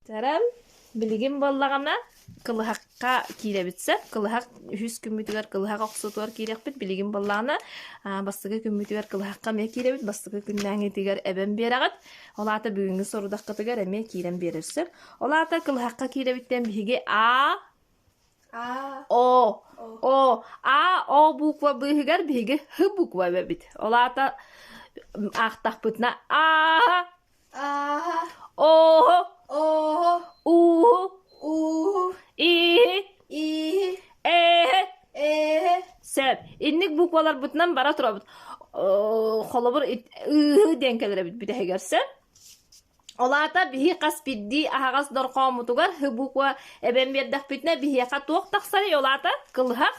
Таран, билигин буоллаҕына кылыһахха киирэбит сөп. Кылыһах үһүс күммүтүгэр кылыһах охсуутугар киириэхпит. Билигин буоллаҕына бастакы күммүтүгэр кылыһахха эмиэ киирэбит. Бастакы күннээҥҥитигэр эбэн биэрэҕит. Ол аата бүгүҥҥү сорудаххытыгар эмиэ киирэн биэрэр сөп. Ол аата кылыһахха киирэбиттэн биһиги А А О О О А О буква быыһыгар биһиги Х буква эбэбит. Ол аата аахтахпытына А А О О У У И И Э Э Сөп. Инник букваларбытынан бара турабыт. Холобур ыыһы диэн кэлэр эбит бүтэһигэр сөп. Ол аата биһи хас биирдии аһаҕас дорҕооммутугар һ буква эбэн биэрдэхпитинэ биһиэхэ туох тахсарый ол аата кылыһах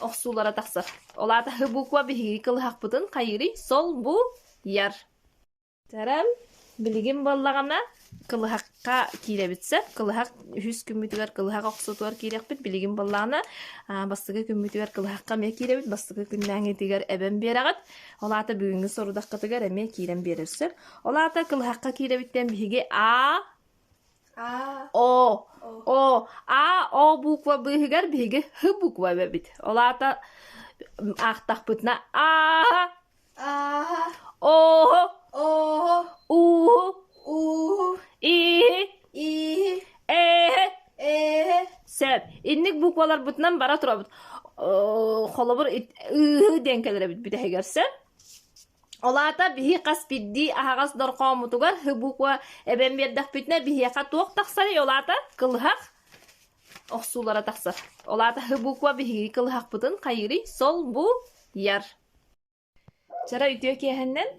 охсуулара тахсар. Ол аата һ буква биһиги кылыһахпытын хайыырый сол бу яр. Таран билигин буоллаҕына кылыһахха киирэбит сөп. Кылыһах үһүс күммүтүгэр кылыһах охсуутугар киириэхпит. Билигин буоллаҕына бастакы күммүтүгэр кылыһахха эмиэ киирэбит. Бастакы күннээҥҥитигэр эбэн биэрэҕит. Ол аата бүгүҥҥү сорудаххытыгар эмиэ киирэн биэрэр сөп. Ол аата кылыһахха киирэбиттэн биһиги А А О О О А О буква быыһыгар биһиги Х буква эбэбит. Ол аата аахтахпытына А А О О У У И И Э Э Сөп. Инник букваларбытынан бара турабыт. Холобур ыыһы диэн кэлэр эбит бүтэһигэр сөп. Ол аата биһи хас биирдии аһаҕас дорҕооммутугар һ буква эбэн биэрдэхпитинэ биһиэхэ туох тахсарый ол аата кылыһах охсуулара тахсар. Ол аата һ буква биһиги кылыһахпытын хайыырый сол бу яр. Чара үтүө киэһэннэн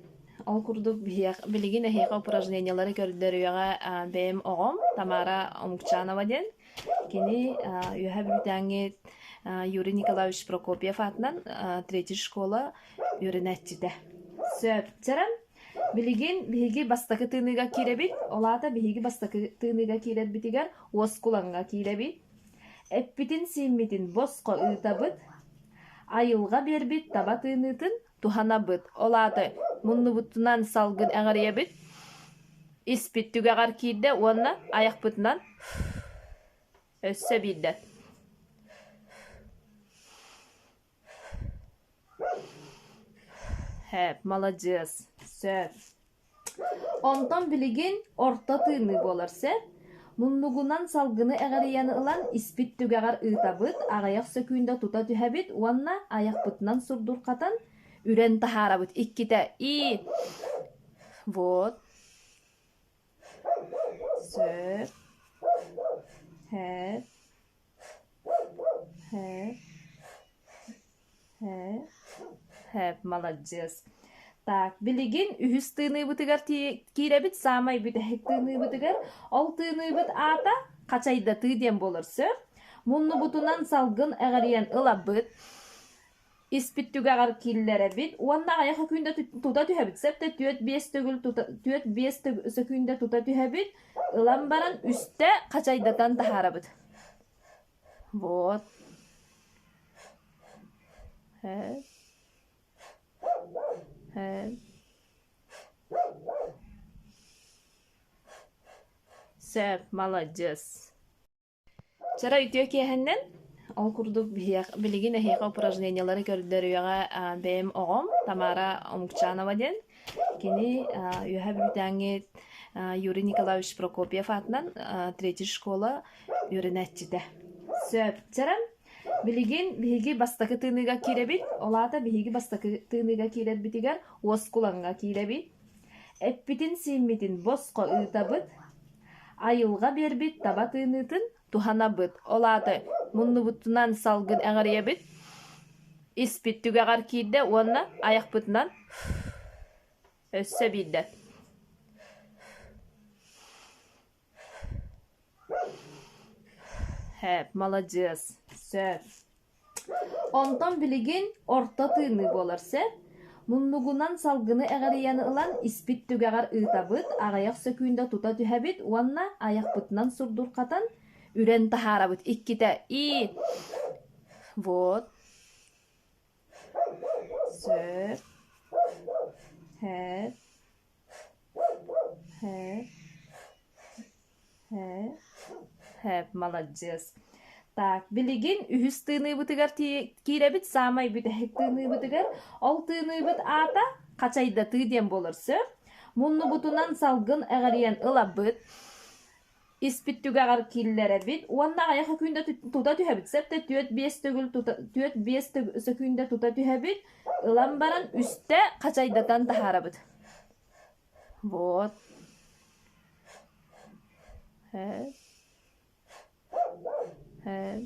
ол курдук биһиэх билигин эһиэхэ упражнениелары көрдөрүөҕэ бэйэм оҕом Тамара Омукчанова диэн Кини Үөһээ Бүлүүтээҥҥи Юрий Николаевич Прокопьев аатынан третья школа үөрэнээччитэ. Сөп. Чэрэн, билигин биһиги бастакы тыыныыга киирэбит. Ол аата биһиги бастакы тыыныыга киирэрбитигэр уоскулаҥҥа киирэбит. Эппитин-сииммитин босхо ыытабыт. Айылҕа биэрбит таба тыыныытын туһанабыт. Ол аата муннубутунан салгын эҕирийэбит, испит түгэҕэр киирдэ уонна айахпытынан өссө биирдэ Һээп, маладьыас, сөп. Онтон билигин орто тыыныы буолар сөп. Муннугунан салгыны эҕирийэн ылан испит түгэҕэр ыытабыт, аҕыйах сөкүүндэ тута түһэбит уонна айахпытынан сурдурҕатан үрэн таһаарабыт иккитэ и вот сөп һээп һээп Һээп, маладьыас. Так, билигин үһүс тыыныыбытыгар киирэбит, саамай бүтэһик тыыныыбытыгар. Ол тыыныыбыт аата хачайдатыы диэн буолар сөп. Муннубутунан салгын эҕирийэн ылабыт, испит түгэҕэр киллэрэбит уонна аҕыйах сөкүүндэ тута түһэбит. Сөп да түөрт-биэс төгүл тута түөрт-биэс сөкүүндэ тута түһэбит, ылан баран үстэ хачайдатан таһаарабыт. Вот. Һэ. Һэ. Сөп, маладьыас. Чара үтүө киэһэннэн ол курдук биһиэх билигин эһиэхэ упражнениелары көрдөрүөҕэ бэйэм оҕом Тамара Омукчанова диэн. Кини Үөһээ Бүлүүтээҥҥи Юрий Николаевич Прокопьев аатынан третья школа үөрэнээччитэ. Сөп. Чэрэн, билигин биһиги бастакы тыыныыга киирэбит. Ол аата биһиги бастакы тыыныыга киирэрбитигэр уоскулаҥҥа киирэбит. Эппитин-сииммитин босхо ыытабыт. Айылҕа биэрбит таба тыыныытын туһанабыт. Ол аата муннубутунан салгын эҕирийэбит. Испит түгэҕэр киирдэ уонна айахпытынан өссө биирдэ. Һээп, маладьыас, сөп. Онтон билигин орто тыыныы буолар сөп. Муннугунан салгыны эҕирийэн ылан испит түгэҕэр ыытабыт, аҕыйах сөкүүндэ тута түһэбит уонна айахпытынан сурдурҕатан үрэн таһаарабыт иккитэ и вот сөп һээп һээп. Һэ, маладьыас. Так, билигин үһүс тыыныыбытыгар киирэбит, саамай бүтэһик тыыныыбытыгар. Ол тыыныыбыт аата хачайдатыы диэн буолар сөп. Муннубутунан салгын эҕэрийэн ылабыт, испит түгэҕэр киллэрэбит уонна аҕыйах сөкүүндэ тута түһэбит. Сөп да 4-5 төгүл тута 4-5 сөкүүндэ тута түһэбит, ылан баран үстэ хачайдатан таһаарабыт. Вот. Һэ. Һэ.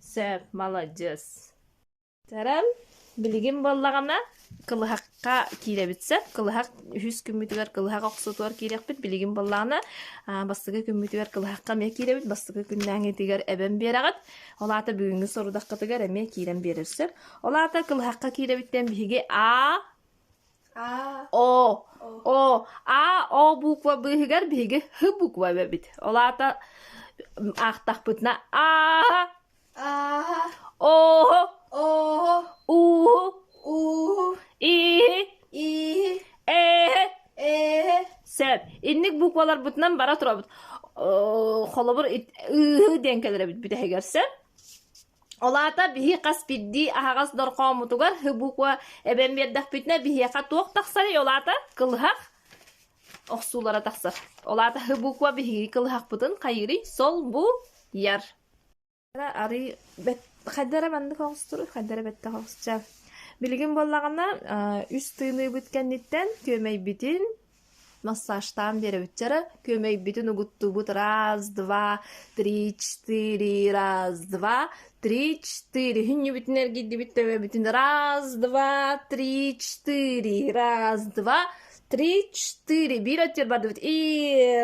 Сөп, маладьыас. Таран, билигин буоллаҕына кылыһахха киирэбит сөп. Кылыһах үһүс күммүтүгэр кылыһах охсуутугар киириэхпит. Билигин буоллаҕына бастакы күммүтүгэр кылыһахха эмиэ киирэбит. Бастакы күннээҥҥитигэр эбэн биэрэҕит. Ол аата бүгүҥҥү сорудаххытыгар эмиэ киирэн биэрэр сөп. Ол аата кылыһахха киирэбиттэн биһиги А А О О О А О буква быыһыгар биһиги Х буква эбэбит. Ол аата аахтахпытына А А О О У У И И Э Э Сөп. Инник букваларбытынан бара турабыт. Холобур ыы диэн кэлэр эбит бүтэһигэр сөп. Ол аата биһи хас биирдии аһаҕас дорҕооммутугар һ буква эбэн биэрдэхпитинэ биһиэхэ туох тахсарый ол аата кылыһах охсуулара тахсар. Ол аата һ буква биһиги кылыһахпытын хайыырый сол бу яр. Арый хайда эрэ маннык оҕустуруй, хайда эрэ бэттэх оҕусча. Билигин буоллаҕына үс тыыныыбыт кэнниттэн күөмэйбитин Массажтаан биэрэбитчэрэ, күөмэйбитин угуттуубут раз, два, три, четыре, раз, два, три, четыре. Хүнньүбүтүн эргийдибит төбөбүтүн раз, два, три, четыре, раз, два, три, четыре. Биир өттүгэр бардыбыт. И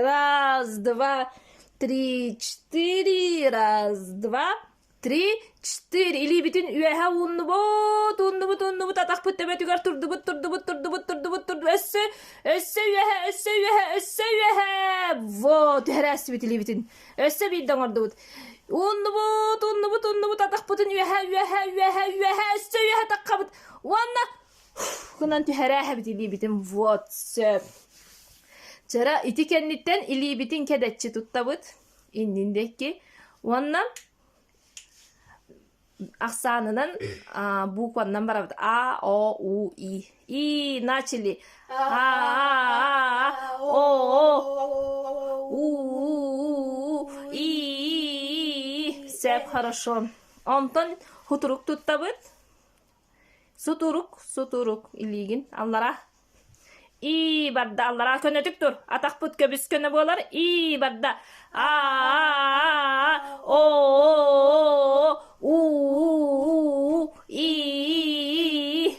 раз, два, три, четыре, раз, два, Три, четыре. Илиибитин үөһэ ууннубут, ууннубут, ууннубут, атахпыт төбөтүгэр турдубут, турдубут, турдубут, турдубут, турдубут. Өссө, өссө үөһэ, өссө үөһэ, өссө үөһэ. Вот, түһэрээстибит илиибитин. Өссө биирдэ оҥордубут. Ууннубут, ууннубут, ууннубут, атахпытын үөһэ, үөһэ, үөһэ, үөһэ, өссө үөһэ таххабыт. Уонна гынан түһэрээһэбит илиибитин. Вот, сөп. Чара ити кэнниттэн илиибитин кэдэччи туттабыт. Иннин диэки. Уонна ахсаанынан букваннан барабыт А, О, У, И. И начали. А, А, О, О, У, У, И, И. Сөп, хорошо. Онтон хутурук туттабыт. Сутурук, сутурук илиигин аллара И барда аллараа көнөтүк тур. Атахпыт көбүс көнө буолар. И барда. А О У У И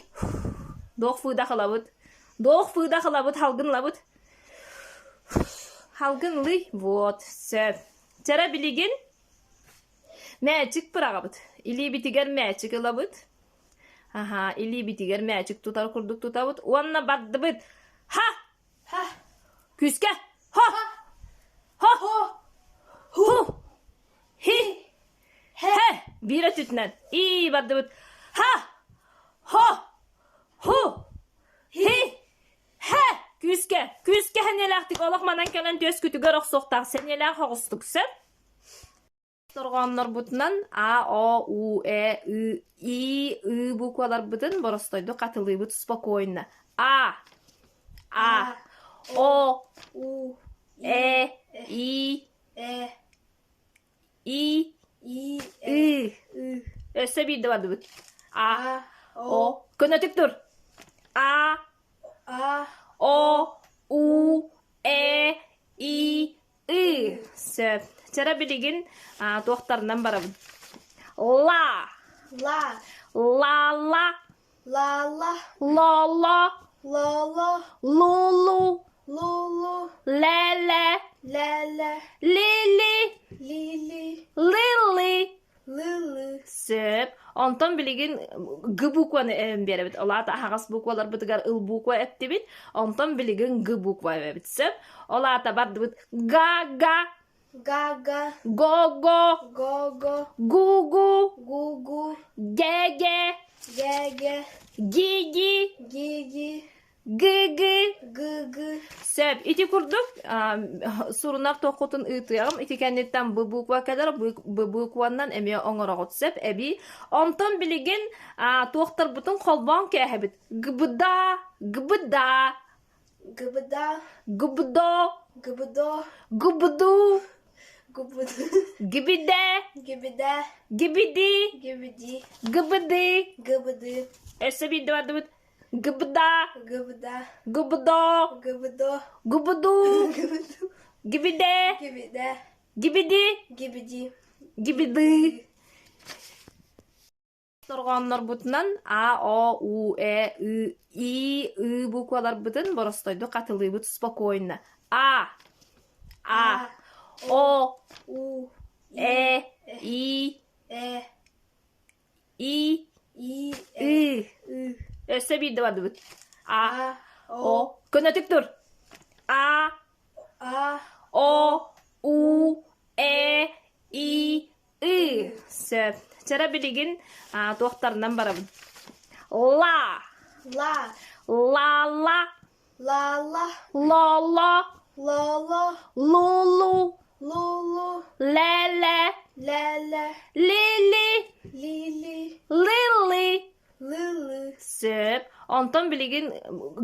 Дох фыдах ылабыт. Дох фыдах ылабыт, халгын ылабыт. Халгын ылый. Вот, сөп. Чара билигин мээчик быраҕабыт. Илиибитигэр мээчик ылабыт. Аһаа, илиибитигэр мээчик тутар курдук тутабыт уонна бардыбыт. Ха! Ха! Күүскэ! Хо! Хо! Хо! Ху! Хи! Хэ! Биир өттүтүнэн. И бардыбыт. Ха! Хо! Ху! Хи! Хэ! Күүскэ! Күүскэ сэниэлээхтик олох манан кэлэн түөскүтүгэр охсуохтаах сэниэлээх оҕустук сөп? Дорҕооннорбутунан А, О, У, Э, Ы, И, Ы букваларбытын боростойдук хатылыыбыт спокойно. А, А, О, У, Э, И, Э, И, И, Ы. Ы. Өссө биирдэ бардыбыт. А, А, О. Көнөтүк тур. А, А, О, У, Э, И, Ы, сөп. Чара билигин туохтарынан барабын. Ла. Ла. Ла-ла. Ла-ла. Ло-ло. Ло-ло. Лу-лу. Лу-лу. Лэ-лэ. Лэ-лэ. Ли-ли. Ли-ли. Лы-лы. Лы-лы. Сөп. Онтон билигин Г букваны эбэн биэрэбит. Ол аата аһаҕас букваларбытыгар ыл буква эптибит. Онтон билигин Г буква эбэбит. Сөп. Ол аата бардыбыт га-га. Га-га. Го-го. Го-го. Гу-гу. Гу-гу. Ге-ге. Ге-ге. Ги-ги. Ги-ги. Г-г. Г-г. Сөп. Ити курдук сурунар туоххутун ыытыаҕым. Ити кэнниттэн б буква кэлэр, б букваннан эмиэ оҥороҕут сөп эбии. Онтон билигин туохтарбытын холбоон кээһэбит. Гбда, гбда. Гбда. Гбдо. Гбдо. Гбду. Гбду. Гибидэ. Гибидэ. Гибиди. Гибиди. Гбды. Гбды. Өссө биирдэ бардыбыт. Гбда. Гбда. Гбдо. Гбдо. Гбду. Гбду. Гибидэ. Гибидэ. Гибиди. Гибиди. Гибиды. Дорҕооннорбутунан А, О, У, Э, Ы, И, Ы букваларбытын боростойдук хатылыыбыт спокойно. А, А, О, У, Э, И, Э, И, И, Ы. Ы. Өссө биирдэ бардыбыт. А, А, О. Көнөтүк тур. А, А, О, У, Э, И, Ы, сөп. Чара билигин туохтарынан барабын. Ла. Ла. Ла-ла. Ла-ла. Ло-ло. Ло-ло. Лу-лу. Лу-лу. Лэ-лэ. Лэ-лэ. Ли-ли. Ли-ли. Лы-лы. Лы-лы. Сөп. Онтон билигин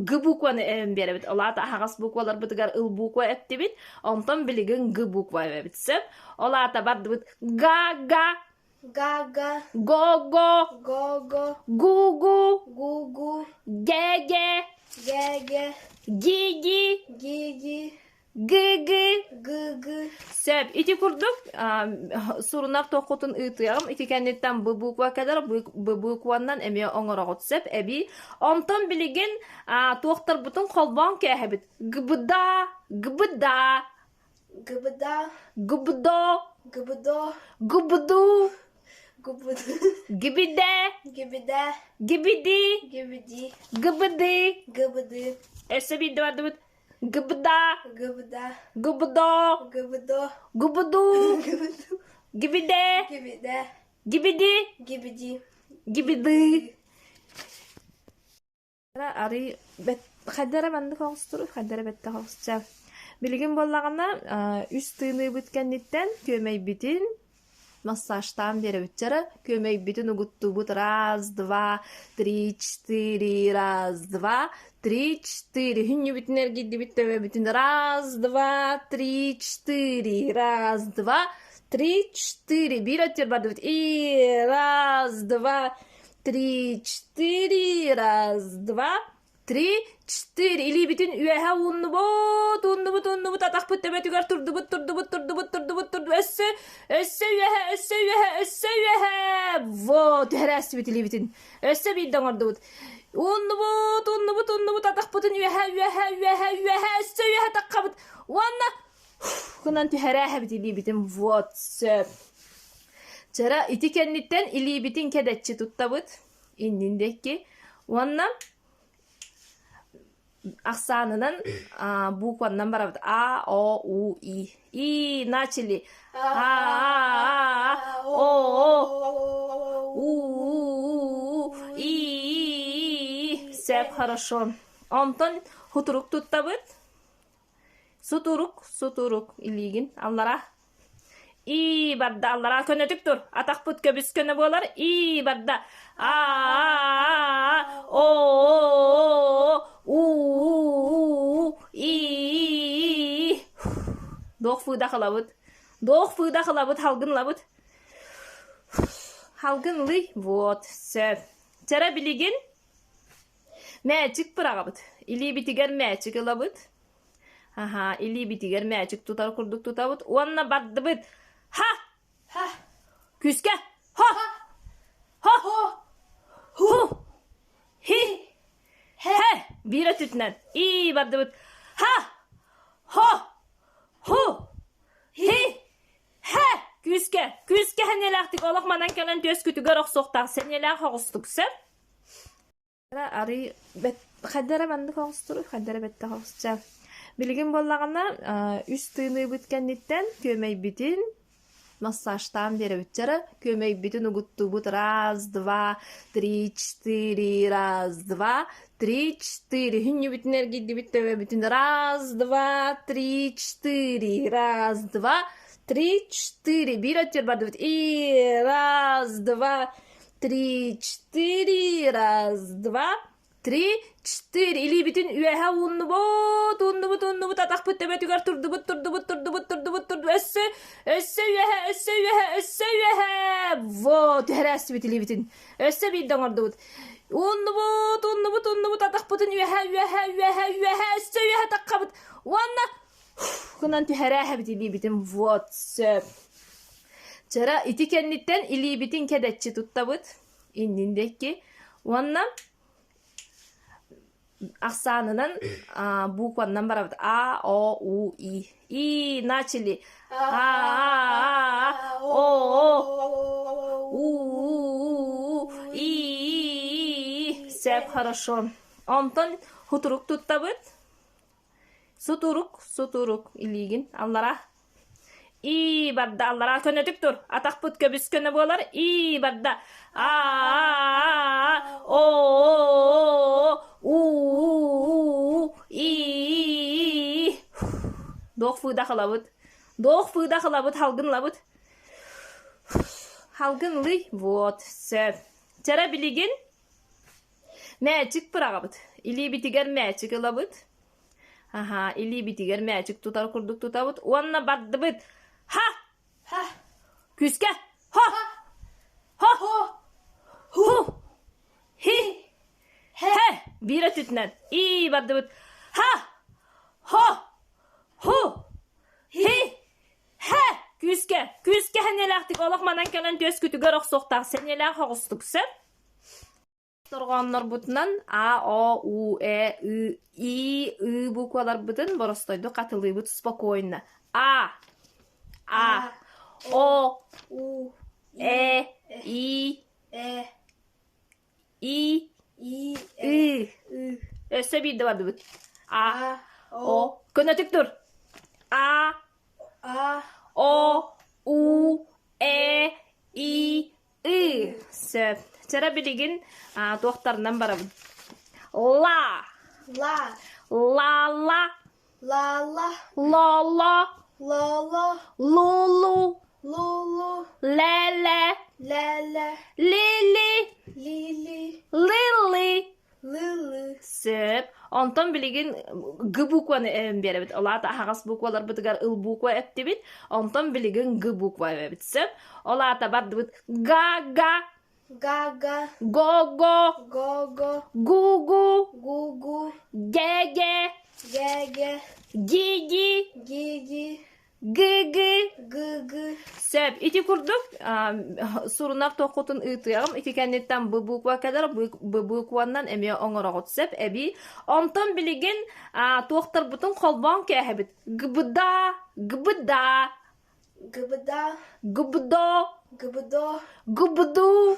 Г букваны эбэн биэрэбит. Ол аата аһаҕас букваларбытыгар ыл буква эптибит. Онтон билигин Г буква эбэбит. Сөп. Ол аата бардыбыт га-га. Га-га. Го-го. Го-го. Гу-гу. Гу-гу. Ге-ге. Ге-ге. Ги-ги. Ги-ги. Гы-гы. Гы-гы. Сөп. Ити курдук сурунар туоххутун ыытыаҕым. Ити кэнниттэн б буква кэлэр, б букваннан эмиэ оҥороҕут сөп эбии. Онтон билигин туохтарбытын холбоон кээһэбит. Гбда, гбда. Гбда. Гбдо. Гбдо. Гбду. Гбду. Гибидэ. Гибидэ. Гибиди. Гибиди. Гбды. Гбды. Өссө биирдэ бардыбыт. Гбда. Гбда. Гбдо. Гбдо. Гбду. Гбду. Гибидэ. Гибидэ. Гибиди. Гибиди. Гибиды. Арый хайдара маннык оҕустуруй, хайдара бэттэх оҕусча. Билигин буоллаҕына үс тыыныыбыт кэнниттэн күөмэйбитин массажтаан биэрэбитчэрэ күөмэйбитин угуттуубут раз два три четыре раз два три четыре хүннүбүтүн эргийдибит төбөбүтүн раз два три четыре раз два три четыре биир өттүгэр бардыбыт и раз два три четыре раз два Три, четыре. Илиибитин үөһэ ууннубут, ууннубут, ууннубут, атахпыт төбөтүгэр турдубут, турдубут, турдубут, турдубут, турдубут. Өссө, өссө үөһэ, өссө үөһэ, өссө үөһэ. Вот, түһэрээстибит илиибитин. Өссө биирдэ оҥордубут. Ууннубут, ууннубут, ууннубут, атахпытын үөһэ, үөһэ, үөһэ, үөһэ, өссө үөһэ таххабыт. Уонна гынан түһэрээһэбит илиибитин. Вот, сөп. Чара ити кэнниттэн илиибитин кэдэччи туттабыт. Иннин диэки. Уонна ахсаанынан букваннан барабыт А, О, У, И. И начали. А, А, О, О, У, У, И, И. Сөп, хорошо. Онтон хутурук туттабыт. Сутурук, сутурук илиигин аллара И барда аллараа көнөтүк тур. Атахпыт көбүс көнө буолар. И барда. А а о у у и Дох фыда хылабыт. Дох фыда хылабыт халгын лабыт. Халгын лый. Вот, сөп. Чара билигин мээчик быраҕабыт. Илиибитигэр мээчик ылабыт. Аһаа, илиибитигэр мээчик тутар курдук тутабыт уонна бардыбыт. Ха! Ха! Күүскэ! Хо! Хо! Ху! Хи! Хэ! Биир өттүтүнэн. И бардыбыт. Ха! Хо! Ху! Хи! Хэ! Күүскэ! Күүскэ сэниэлээхтик олох манан кэлэн түөскүтүгэр охсуохтаах сэниэлээх оҕустук сөп? Арый хайда эрэ маннык оҕустуруй, хайда эрэ бэттэх оҕусча. Билигин буоллаҕына үс тыыныыбыт кэнниттэн күөмэйбитин. массажтаан биэрэбит. Чара күөмэйбитин угуттуубут раз, два, три, четыре, раз, два, три, четыре. Хүннүбүтүн эргийдибит төбөбүтүн раз, два, три, четыре, раз, два, три, четыре. Биир өттүгэр бардыбыт. И раз, два, три, четыре, раз, два, Три, четыре. Илиибитин үөһэ ууннубут, ууннубут, ууннубут, атахпыт төбөтүгэр турдубут, турдубут, турдубут, турдубут, турдубут. Өссө, өссө үөһэ, өссө үөһэ, өссө үөһэ. Вот, түһэрээстибит илиибитин. Өссө биирдэ оҥордубут. Ууннубут, ууннубут, ууннубут, атахпытын үөһэ, үөһэ, үөһэ, үөһэ, өссө үөһэ таххабыт. Уонна гынан түһэрээһэбит илиибитин. Вот, сөп. Чара ити кэнниттэн илиибитин кэдэччи туттабыт. Иннин диэки. Уонна ахсаанынан букваннан барабыт А, О, У, И. И начали. А, А, О, О, У, У, И, И. Сөп, хорошо. Онтон хутурук туттабыт. Сутурук, сутурук илиигин аллара. И барда аллара көнөтүк тур. Атахпыт көбүс көнө буолар. И барда. А, О, У, У, И. Дох выдох ылабыт. Дох выдох ылабыт, халгын ылабыт. Халгын ылый. Вот, сөп. Чара билигин Мээчик быраҕабыт. Илиибитигэр мээчик ылабыт. Аһаа, илиибитигэр мээчик тутар курдук тутабыт уонна бардыбыт. Ха! Ха! Күүскэ! Хо! Хо! Хо! Ху! Хи! Хэ! Биир өттүтүнэн. И бардыбыт. Ха! Хо! Ху! Хи! Хэ! Күүскэ! Күүскэ сэниэлээхтик олох манан кэлэн түөскүтүгэр охсуохтаах сэниэлээх оҕустук сөп? Дорҕооннорбутунан А, О, У, Э, Ы, И, Ы букваларбытын боростойдук хатылыыбыт спокойно. А, А, О, У, Э, И, Э, И, И, Ы. Ы. Өссө биирдэ бардыбыт. А, А, О. Көнөтүк тур. А, А, О, У, Э, И, Ы, сөп. Чара билигин туохтарынан барабын. Ла. Ла. Ла-ла. Ла-ла. Ло-ло. Ло-ло. Лу-лу. Лу-лу. Лэ-лэ. Лэ-лэ. Ли-ли. Ли-ли. Лы-лы. Лы-лы. Сөп. Онтон билигин Г букваны эбэн биэрэбит. Ол аата аһаҕас букваларбытыгар ыл буква эптибит. Онтон билигин Г буква эбэбит. Сөп. Ол аата бардыбыт га-га. Га-га. Го-го. Го-го. Гу-гу. Гу-гу. Ге-ге. Ге-ге. Ги-ги. Ги-ги. Гы-гы. Гы-гы. Сөп. Ити курдук сурунар тоххутун ыытыаҕым. Ити кэнниттэн бу буква кэлэр, бу букваннан эмиэ оҥороҕут сөп эбии. Онтон билигин туохтарбытын холбоон кээһэбит. Гбда, гбда. Гбда. Гбдо. Гбдо. Гбду.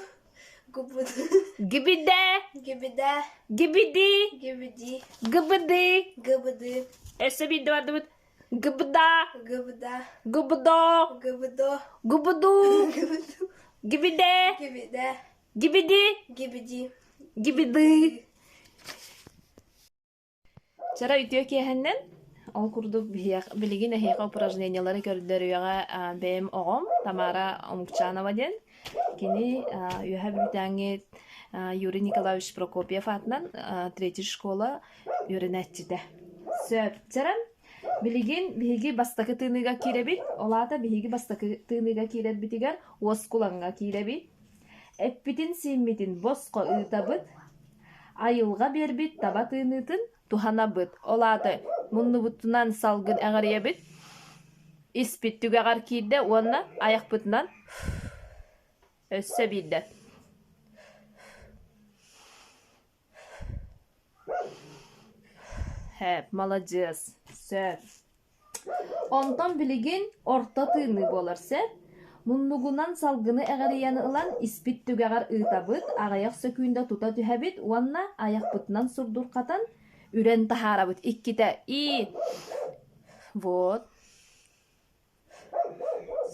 Гбду. Гибидэ. Гибидэ. Гибиди. Гибиди. Гбды. Гбды. Өссө биирдэ бардыбыт. Гбда. Гбда. Гбдо. Гбдо. Гбду. Гбду. Гибидэ. Гибидэ. Гибиди. Гибиди. Гибиды. Чара үтүө киэһэннэн ол курдук билигин эһиэхэ упражнениелары көрдөрүөҕэ бэйэм оҕом Тамара Омукчанова диэн. Кини Үөһээ Бүлүүтээҥҥи Юрий Николаевич Прокопьев аатынан третья школа үөрэнээччитэ. Сөп. Чаран билигин биһиги бастакы тыыныыга киирэбит. Ол аата биһиги бастакы тыыныыга киирэрбитигэр уоскулаҥҥа киирэбит. Эппитин-сииммитин босхо ыытабыт. Айылҕа биэрбит таба тыыныытын туһанабыт. Ол аата муннубутунан салгын эҕэрийэбит, испит түгэҕэр киирдэ уонна айахпытынан өссө биирдэ Һээп, маладьыас, сөп. Онтон билигин орто тыыныы буолар сөп. Муннугунан салгыны эҕэрийэн ылан испит түгэҕэр ыытабыт, аҕыйах сөкүүндэ тута түһэбит уонна айахпытынан сурдурҕатан үрэн таһаарабыт иккитэ и вот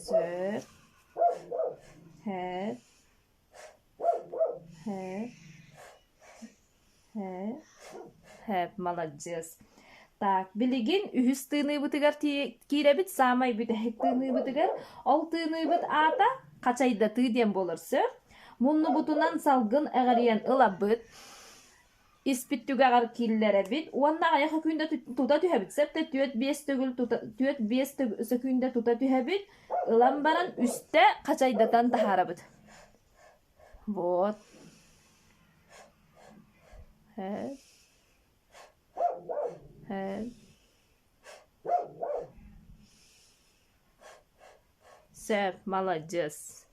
сөп. Һэ. Һэ. Һэ. Һэ, маладьыас. Так, билигин үһүс тыыныыбытыгар киирэбит, саамай бүтэһик тыыныыбытыгар. Ол тыыныыбыт аата хачайдатыы диэн буолар сөп. Муннубутунан салгын эҕэрийэн ылабыт, испит түгэҕэр киллэрэбит уонна аҕыйах өкүүндэ тута түһэбит. Сөп да түөрт-биэс төгүл тута түөрт-биэс сөкүүндэ тута түһэбит, ылан баран үстэ хачайдатан таһаарабыт. Вот. Һэ. Һэ. Сөп, маладьыас.